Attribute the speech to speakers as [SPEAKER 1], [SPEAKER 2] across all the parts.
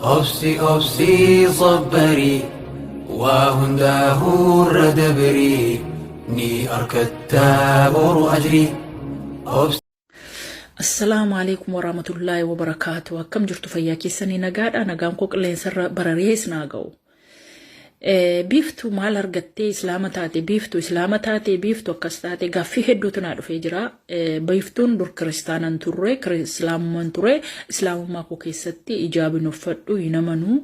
[SPEAKER 1] Obsi obsi sabbarii waa hundaahuu irra dabrii ni arkattaa boru ajrii. Obsi.
[SPEAKER 2] Assalaamu alaikum warahmatullaahi wabarakaatu. Akkam jirtu fayyaa keessanii nagaadha. Nagaan koo qilleensarra barari'ee isin haa ga'u. Biiftuu maal argattee islaama taate biiftuu islaama taate biiftuu akkas taate gaaffii hedduutu naa dhufee jira. Biiftuun dur kiristaanan turre islaamummaan ture islaamummaa koo keessatti ijaabin uffadhu hin amanuu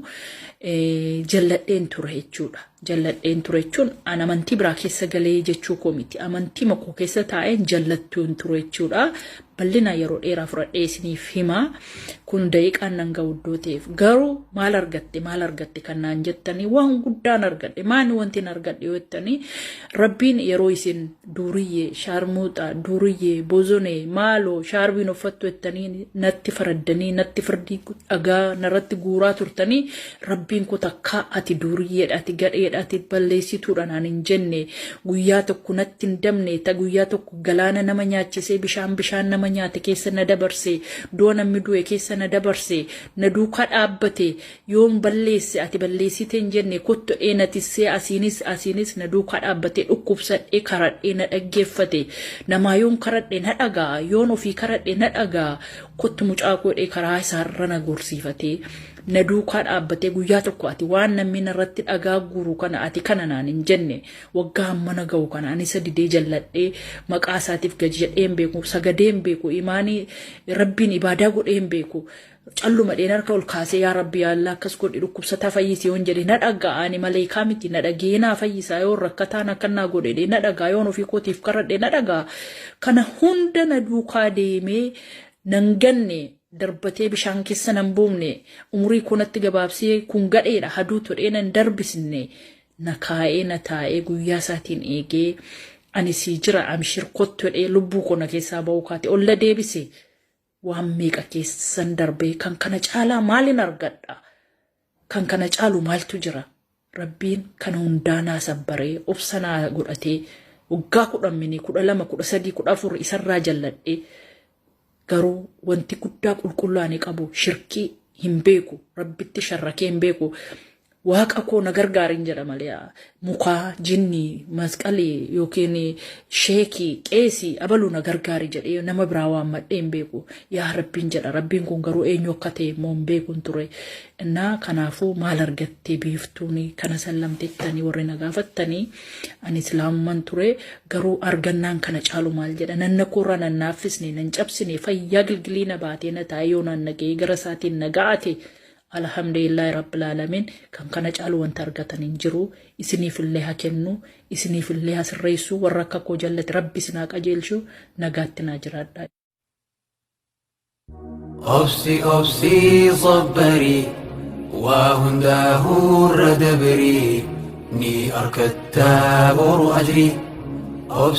[SPEAKER 2] jalladheen ture jechuudha. Jalladheen ture jechuun an amantii biraa keessa galee jechuu koo miti. Amantii koo keessa taa'een jallattuun ture jechuudha. Bal'inaan yeroo dheeraa fudhadhee isiniif hima. Kun daqiiqaan nan ga'u iddoo ta'eef. Garuu maal argatte maal argatte kan naan jettanii waan guddaan argadhe maani wanti hin argadhe yoo jettanii rabbiin yeroo isin duuriyyee shaarmuuxa duuriyyee bozonee maaloo shaarbiin uffattu jettanii natti faraddanii natti firdii dhagaa narratti guuraa turtanii rabbiin koo takkaa ati duuriyyeedha ati gadheedha ati balleessituudha naan hin jenne guyyaa tokko natti hin dabne ta guyyaa tokko Galaana nama nyaachisee bishaan bishaan nama nyaate keessa na dabarse du'a namni du'e keessa na dabarse na duukaa dhaabbate yoon balleesse ati balleessite hin jenne kottu ee na tissee asiinis asiinis na duukaa dhaabbate dhukkubsadhee karadhee na dhaggeeffate namaa yoon karadhe na dhagaa yoon ofii karadhe na dhagaa kottu mucaa koo jedhee karaa isaarra na gorsiifatee na duukaa dhaabbatee guyyaa tokko ati waan namni narratti dhagaa guuru kana ati kana naan hin jenne Waggaa hammana ga'u kana ani isa didee jalladhee maqaa isaatiif gadi jedhee hin beeku sagadee hin beeku imaanii rabbiin ibaadaa godhee hin beeku calluma dheen harka ol kaasee yaa rabbi yaa Allah akkas godhi dhukkubsataa fayyisi yoon jedhe na dhaga'a ani maleekaa miti na dhagee naa fayyisaa yoon rakkataan akkan naa godhe na dhaga'a yoon ofii kootiif karadhe na dhaga'a kana hunda na duukaa deemee nan ganne darbatee bishaan keessa nan buufne umurii koo natti gabaabsee kun gadheedha haduu todhee nan darbisne na kaa'ee na taa'ee guyyaa isaatiin eegee ani sii jira amshir kottu jedhee lubbuu koo na keessaa ba'uu kaate olla deebise waan meeqa keessan darbee kan kana caalaa maalin argadha kan kana caalu maaltu jira rabbiin kana hundaa naa sabbaree obsa naa godhatee waggaa 10 mini 12 13 14 isarraa jalladhee garuu wanti guddaa qulqulluu ani qabu shirkii hin beeku rabbitti sharrakee hin beeku Waaqa koo na gargaarin jedha malee mukaa, jinnii, masqalii yookiin sheekii, qeesii abaluu na gargaari jedhee nama biraa waammadhee hin beeku. Yaa Rabbiin jedha. Rabbiin kun garuu eenyu akka ta'e immoo hin beekun ture. Innaa kanaafuu maal argattee biiftuuni kana sallamtettanii warri na gaafattanii ani islaamumman ture garuu argannaan kana caalu maal jedha nanna koorraa nan naaffisne nan cabsine fayyaa gilgilii na baatee na taa'ee yoo naan naga'ee gara isaatiin na ga'ate Alhamdulillahi Rabbil Aalamiin kan kana caalu wanta argatan hin jiru isiniif illee ha kennu isiniif illee ha sirreessu warra akka koo jallate rabbi isin haa qajeelchu nagaatti naa jiraadha.
[SPEAKER 1] Obsi obsi sabbarii waa hundaahuu irra dabrii ni arkattaa boru ajrii. Obsi.